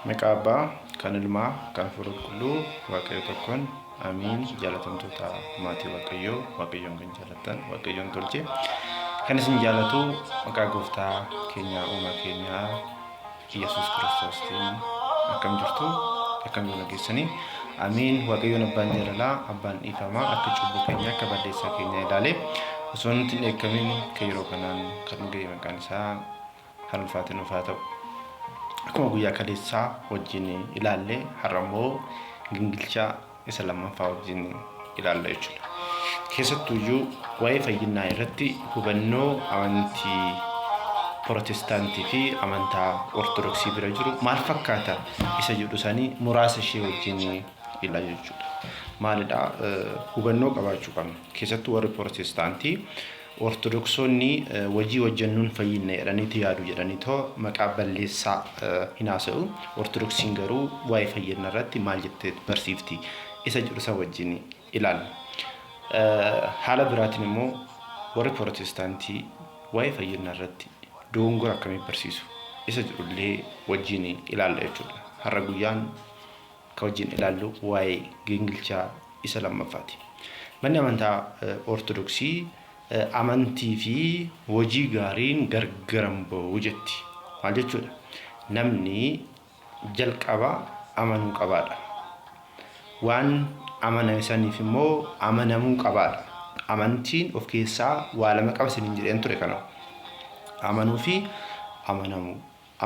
Maqaa Abbaa, kan Ilmaa, kan Hafuura Qulqulluu, Waaqayyo tokkoon, amiin. Jaalatamtoota maatii Waaqayyoo, Waaqayyoon kan jaalattan, Waaqayyoon tolche. Kan isin jaalatu maqaa Gooftaa keenyaa uumaa keenyaa Yesuus Kiristoostiin akkam jirtu, akkam yoona geessanii. Amiin. Waaqayyoon abbaan jaalalaa, abbaan dhiifamaa akka cubbuu keenya, akka balleessaa keenya ilaalee osoo nutti hin dheekkamin kan yeroo kanaan kan nu ga'e maqaan isaa kan ulfaate nuuf haa ta'u. Akkuma guyyaa kaleessaa wajjin ilaalle, har'a immoo gingilchaa isa lammaffaa wajjin ilaalla jechuudha. Keessattuuyyuu waa'ee fayyinaa irratti hubannoo amantii Protestaantii fi amantaa Ortodoksii bira jiru maal fakkaata isa jedhu isaanii muraasa ishee wajjin ilaalla jechuudha. Maalidha, hubannoo qabaachuu qabna. Keessattuu warri Protestaantii Ortodoksoonni wajii wajjannuun fayyinna jedhaniiti yaadu jedhanii too maqaa balleessaa hin haasa'u. Ortodoksiin garuu waa'ee fayyinna irratti maal jettee barsiifti isa jedhu isa wajjin ilaalla. Haala biraatiin immoo warri Protestaantii waa'ee fayyinna irratti dogongora akkamii barsiisu isa jedhullee wajjin ilaalla jechuudha. Har'a guyyaan ka wajjin ilaallu waa'ee gingilchaa isa lammaffaati. Manni amantaa Ortodoksii amantii fi hojii gaariin gargar hin ba'u jetti. Maal jechuudha? Namni jalqaba amanuu qabaadha. Waan amaname saniif immoo amanamuu qabaadha. Amantiin of keessaa waa lama qaba isiniin jedheen ture kana. Amanuu fi amanamuu.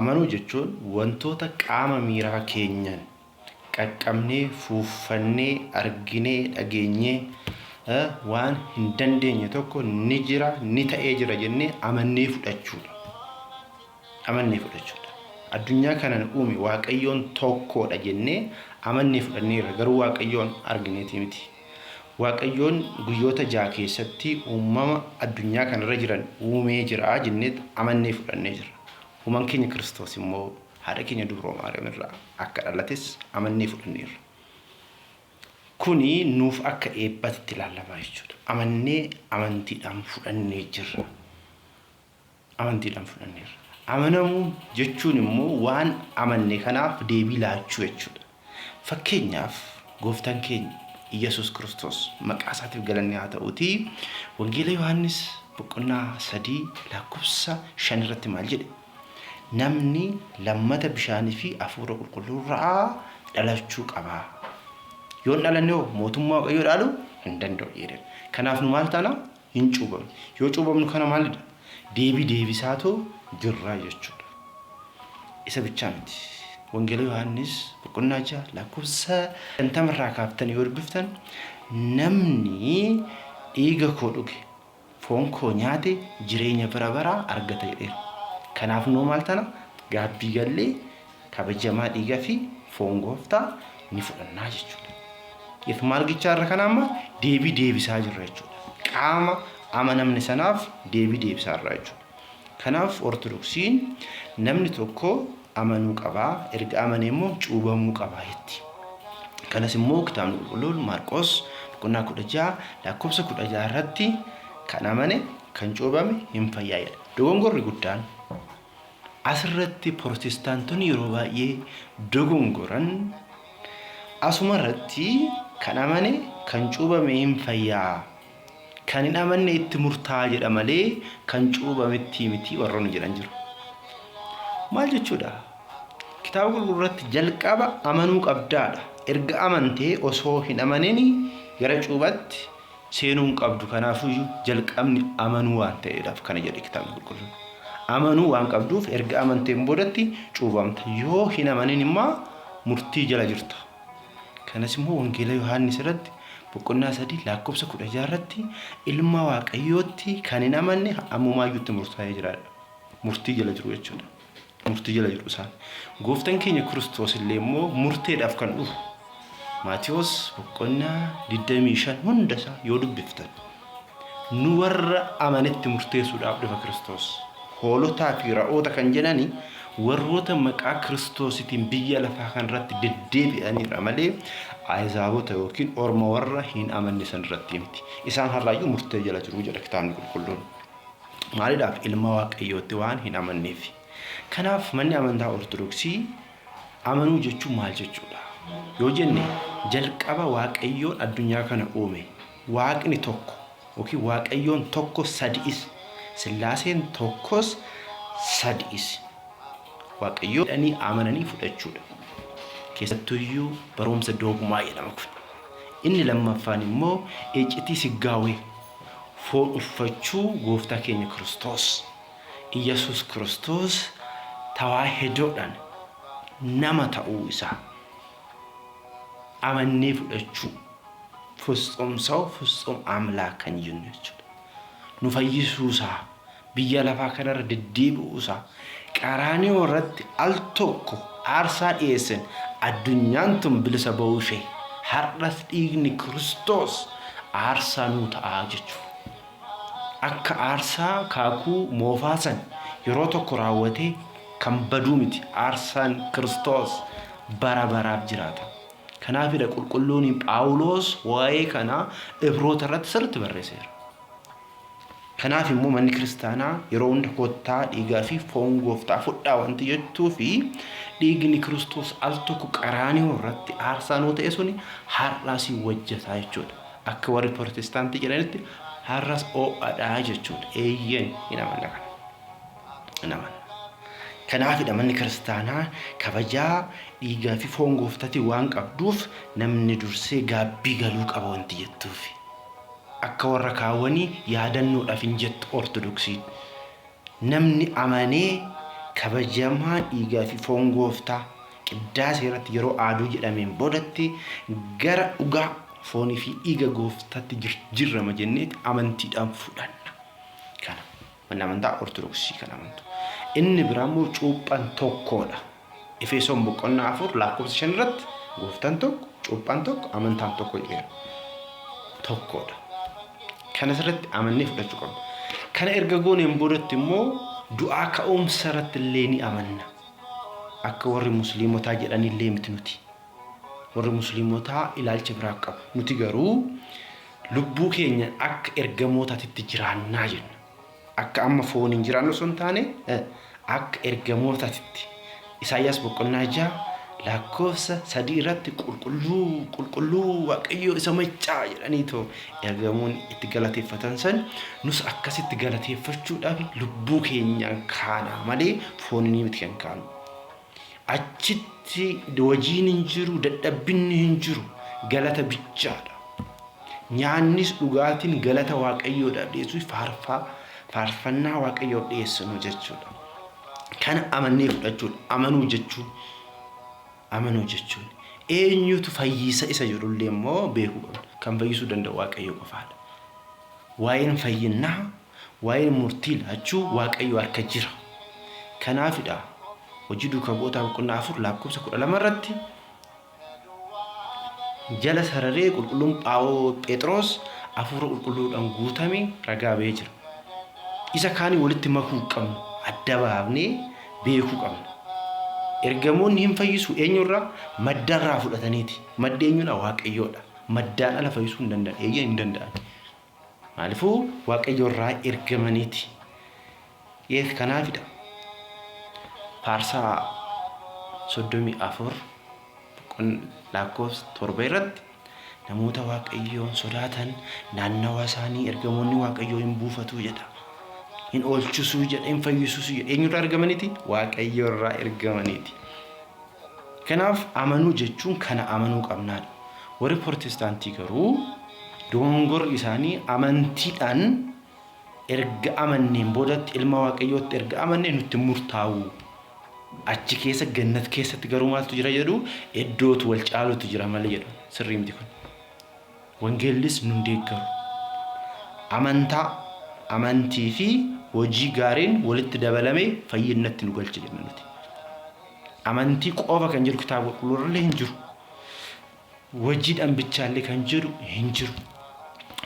Amanuu jechuun wantoota qaama miiraa keenyan qaqqabnee, fuuffannee, arginee, dhageenyee waan hin dandeenye tokko ni jira, ni ta'ee jira jennee amannee fudhachuudha. Amannee fudhachuudha. Addunyaa kanan uume Waaqayyoon tokkoodha jennee amannee fudhanneerra, garuu Waaqayyoon argineeti miti. Waaqayyoon guyyoota 6 keessatti uumama addunyaa kanarra jiran uumee jira jennee amannee fudhannee jirra. Uumaan keenya Kiristoos immoo haadha keenya Dubroo Maariyaam irraa akka dhalates amannee fudhanneerra. Kuni nuuf akka eebbaatti ilaallama jechuudha. Amannee amantiidhaan fudhannee jirra. Amantiidhaan fudhanneerra. Amanamuu jechuun immoo waan amanne kanaaf deebii laachuu jechuudha. Fakkeenyaaf, Gooftaan keenya Iyyasuus Kiristoos maqaa isaatiif galanni haa ta'uutii, Wangeela Yohaannis boqonnaa 3 lakkoofsa 5 irratti maal jedhe? Namni lammata bishaanii fi hafuura qulqulluu irraa dhalachuu qaba. Yoo hin dhalanne hoo mootummaa Waaqayyoo dhaaluu hin danda'u jedheera. Kanaaf nu maal taana? Hin cuubamne. Yoo cuubamnu kana maalidha? Deebii deebisaatu jirra jechuudha. Isa bichaa miti. Wangeela Yohaannis boqonnaa 6 lakkoofsa 50 irraa kaaftanii yoo dubbiftan, namni dhiiga koo dhuge, foon koo nyaate jireenya bara baraa argata jedheera. Kanaaf nuu maal tana? Gaabbii gallee kabajamaa dhiiga fi foon Gooftaa ni fudhannaa jechuudha. If maal gichaa irra kana amma deebii deebisaa jirra jechuudha. Qaama amanamne sanaaf deebii deebisaa irra jechuudha. Kanaaf Ortodoksiin namni tokko amanuu qaba, erga amanee immoo cuubamuu qaba jetti. Kanas immoo kitaabni qulqulluun Maarqos boqonnaa 16 lakkoofsa 16 irratti kan amane kan cuubame hin fayyaa jedha. Dogongorri guddaan asirratti Protestaantonni yeroo baay'ee dogongoran asuma irratti kan amane kan cuubame hin fayyaa, kan hin amanne itti murtaa'a jedha malee kan cuubametti miti warroonni jedhan jiru. Maal jechuudha? Kitaaba qulqulluu irratti jalqaba amanuu qabdaadha. Erga amantee osoo hin amanin gara cuubatti seenuu hin qabdu. Kanaafuyyuu jalqabni amanuu waan ta'eedhaaf kana jedhe kitaabni qulqulluun. Amanuu waan qabduuf erga amanteen boodatti cuubamta. Yoo hin amanin immoo murtii jala jirta. Kanas immoo Wangeela Yohaannis irratti boqonnaa 3 lakkoofsa 16 irratti ilma Waaqayyootti kan hin amanne ammumaayyuu itti murtaa'ee jiraadha. Murtii jala jiru jechuudha. Murtii jala jiru isaan. Gooftaan keenya Kiristoos illee immoo murteedhaaf kan dhufu Maatiyoos boqonnaa 25 hunda isaa yoo dubbiftan, nu warra amanetti murteessuudhaaf dhufa Kiristoos. Hoolotaa fi ra'oota kan jedhani warroota maqaa Kiristoositiin biyya lafaa kanarratti deddeebi'anidha malee Ahizaabota yookiin orma warra hin amanne san irratti miti. Isaan har'aayyuu murtee jala jiru jedha kitaabni qulqulluun. Maaliidhaaf? Ilma Waaqayyootti waan hin amanneef. Kanaaf manni amantaa Ortodoksii Amanuu jechuun maal jechuudha? Yoo jenne jalqaba Waaqayyoon addunyaa kana uume. Waaqni tokko yookiin Waaqayyoon tokko sadi'is. Sillaaseen tokkos sadi'is. Waaqayyoo jedhanii amananii fudhachuudha. Keessattuyyuu barumsa doogmaa jedhama kun. Inni lammaffaan immoo iccitii siggaawee foon uffachuu gooftaa keenya Kiristoos. Iyyasuus Kiristoos tawaahidoodhaan nama ta'uu isaa amannee fudhachuu ፍጹም ሰው ፍጹም አምላክ kan jennu jechuudha. Nu fayyisuu isaa biyya lafaa kanarra deddeebi'uu isaa qaraanioo irratti al tokko aarsaa dhiyeessen addunyaan tun bilisa ba'uu ishee har'as dhiigni Kiristoos aarsaa nuu ta'aa jechuudha. Akka aarsaa kaakuu moofaa san yeroo tokko raawwatee kan baduu miti. Aarsaan Kiristoos bara baraaf jiraata. Kanaafidha qulqulluun Phaawulos waa'ee kanaa Ibroota irratti sirriitti barreesseera. Kanaaf immoo manni kiristaanaa yeroo hunda kottaa dhiigaa fi foon gooftaa fudhaa wanti jettuu fi dhiigni Kiristoos al tokko qaraanioo irratti aarsaa nuu ta'e suni har'as hojjetaa jechuudha. Akka warri Protestaantii jedhanitti har'as ho'adhaa jechuudha. Eeyyeen hin amanna kana. Hin amanna. Kanaafidha manni kiristaanaa kabajaa dhiigaa fi foon gooftaatiin waan qabduuf namni dursee gaabbii galuu qaba wanti jettuufi. Akka warra kaawwanii yaadannoodhaaf hin jettu Ortodoksiin. Namni amanee kabajamaa dhiigaa fi foon gooftaa qiddaasee irratti yeroo aaduu jedhameen boodatti gara dhugaa foonii fi dhiiga gooftaatti jirrama jenneeti amantiidhaan fudhanna. Kana manni amantaa Ortodoksii kan amantu. Inni biraa immoo cuuphaan tokkodha. Efesoon boqonnaa 4 lakkoofsa 5 irratti gooftaan tokko, cuuphaan tokko, amantaan tokko jedheera. Tokkodha. Kana sirriitti amannee fudhachuu qabna. Kana erga gooneen boodatti immoo du'aa ka'umsa irratti illee ni amanna. Akka warri musliimotaa jedhanillee miti nuti. Warri musliimotaa ilaalcha biraa qabu. Nuti garuu lubbuu keenya akka ergamootaatitti jiraannaa jenna. Akka amma fooniin jiraannu osoo hin taane akka ergamootaatitti. Isaayyaas boqonnaa 6 lakkoofsa 3 irratti qulqulluu qulqulluu Waaqayyoo isa maccaa jedhaniitoo ergamoonni itti galateeffatan san nus akkasitti galateeffachuudhaaf lubbuu keenyaan kaanaa malee fooniin miti kan kaanu. Achitti hojiin hin jiru, dadhabbinni hin jiru, galata bichaadha. Nyaannis dhugaatiin galata Waaqayyoodhaaf dhiyeessuu faarfannaa Waaqayyoof dhiyeessinu jechuudha. Kana amannee fudhachuudha. Amanuu jechuun amanuu jechuun eenyutu fayyisa isa jedhullee immoo beekuu qabna. Kan fayyisuu danda'u Waaqayyo qofaadha. Waa'een fayyinnaa, waa'een murtii laachuu Waaqayyo harka jira. Kanaafidha hojii duuka bu'ootaa boqonnaa 4 lakkoofsa 12 irratti jala sararee qulqulluun Phexros hafuura qulqulluudhaan guutame ragaa ba'ee jira. Isa kaanii walitti makuu qabnu, adda baafnee beekuu qabna. Ergamoonni hin fayyisu eenyurraa? Maddarraa fudhataniiti. Maddi eenyudha? Waaqayyoodha. Maddaan ala fayyisuu hin danda'an. Eeyyee hin danda'an. Maaliifuu Waaqayyoorraa ergamaniiti. Kanaafidha. Faarsaa 34 lakkoofsa 7 irratti namoota Waaqayyoon sodaatan naannawa isaanii ergamoonni Waaqayyoo hin buufatu jedha. Hin oolchisuu jedha, hin fayyisuus jedha. Eenyurraa ergamaniiti? Waaqayyoorraa ergamaniiti. Kanaaf amanuu jechuun kana amanuu qabnaadha. Warri Protestaantii garuu dogongorri isaanii amantiidhaan erga amanneen boodatti ilma Waaqayyootti erga amannee nutti murtaa'u. Achi keessa gannat keessatti garuu maaltu jira jedhu, iddootu wal caalutu jira malee jedhu. Sirrii miti kun. Wangeellis nun deeggaru. Amantaa, amantii fi hojii gaariin walitti dabalamee fayyinnatti nu galcha jenna nuti. Amantii qofa kan jedhu kitaaba qulqulluurrallee hin jiru. Hojiidhaan bichaallee kan jedhu hin jiru.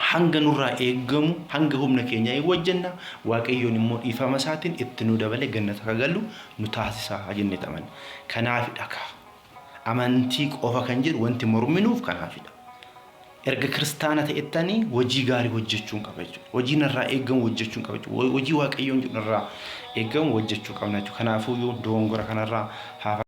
Hanga nurraa eeggamu hanga humna keenyaa hin hojjenna. Waaqayyoon immoo dhiifama isaatiin itti nu dabalee gannata akka gallu nu taasisa jennee amanna. Kanaafidha kaa. Amantii qofa kan jedhu wanti morminuuf kanaafidha. Erga kiristaana ta'ettanii hojii gaarii hojjechuun qaba jechuudha. Hojii narraa eeggamu hojjechuun qaba jechuudha. Hojii Waaqayyoon jedhu narraa eeggamu hojjechuu qabna jechuudha. Kanaafuu dogongora kanarraa haa